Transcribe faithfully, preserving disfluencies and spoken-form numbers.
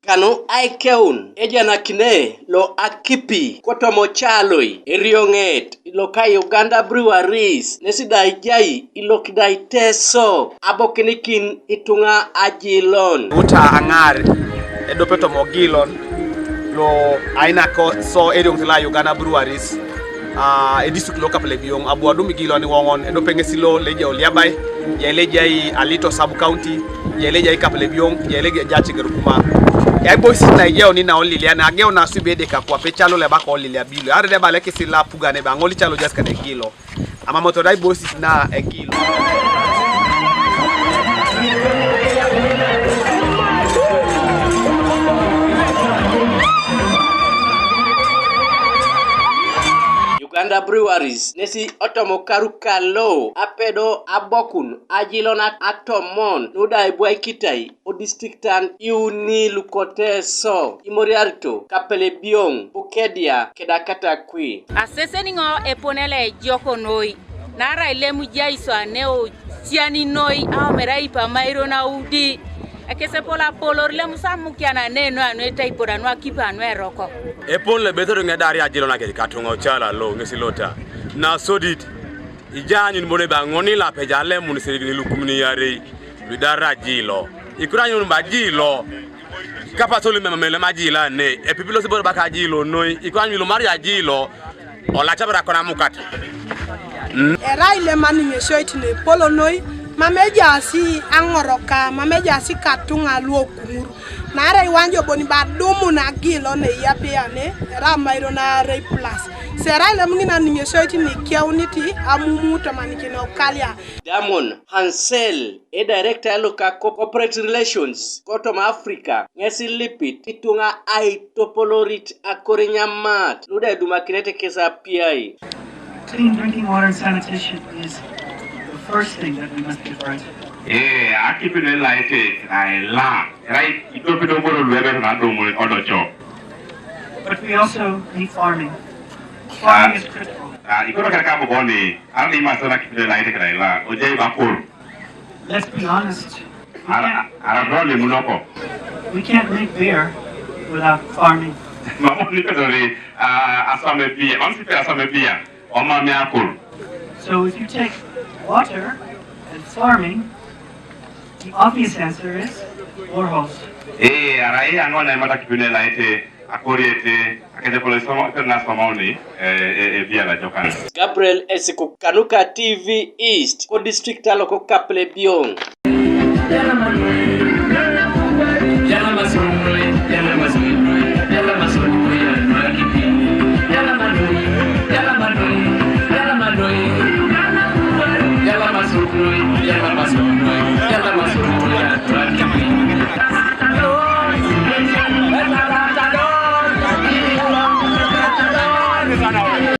Kanu aikeun ejanakine lo akipi kotomo caloi erioŋet iloka Uganda Breweries nesidai jai ilokidai Teso abokinikin ituŋa ajilon. Uta aŋar edope tomogilon lo ainako so erioŋet la Uganda Breweries, ah, edistrict lo Kapelebyong abu adum igilon iwoŋon edope ŋesi lo leja Oliabai, jai lejai Alito sub county, jai lejai Kapelebyong, jai lejai Jacigerukuma. Aiboisit na ijeuni na olilian ageu na subi edeka kwape calo lebaka olilia bilo arede balekisi la pugane ba ŋoli calo jas kane gilo. Ama motor aiboisit na egilo. Uganda Breweries nesi otomo karu kalo apedo abokun ajilon atomon nuda ibwaikitai odistriktan iuni luko Teso imoriarito Kapelebyong, Bukedea keda Katakwi. Aseseniŋo epone lo ejok noi, naarai lem jaiso aneo ciani noi aomera ipamairo naudi. Ekesepol apolor lem samukiana neno anu etaipod anu akipi anu eroko. Epone lo ebesoro ŋedari ajilo nakec katuŋa ocala lo ŋesi lota nasodit. Ijaanyun bon ebe aŋoni lapec alemun isirigin ilukumin iarei luidar ajilo. Ikuranyun ba ajilo. Kapasol memam elem ajilo ane epipilos ibore baka ajilo noi ikuranyun ilomari ajilo. Olacabara kona mukata. Erai lem aniŋesioit nepolo noi, mam ejaasi aŋoroka mam ejaasi katuŋa luokuŋur. Naarai iwanjo bon badumun agilo neiyapiane erai amairo naarei plus. Serai lem ŋina niŋesoit nikeuniti amumu tomanikin okalia. Damon Hansel, edirector loka corporate relations kotoma Africa, ŋesi lipit ituŋa aitopolorit akorinyamat luda edumakinete kes apiai. Clean drinking water and sanitation is the first thing that we must get right. Eh, akipin elaite aila. Right, idopito boro luebe na domo odocho. But we also need farming. Farming is critical. Ah, ikoro kaka bogoni, ali masana kipin elaite kala ila. Ojai bakul. Let's be honest. We can't, ara brole munoko. We can't make beer without farming. Mamoni pedori, ah, asame beer. Onsi pe asame beer. Oma mi akul. So if you take water and farming, the obvious answer is boreholes. Eh, arai aŋo na imata kipine laite akoriete akete polo isoma kena somauni, eh, eh, eh, biala jokan. Gabriel Esiku kanuka T V East ko district aloko Kapelebyong.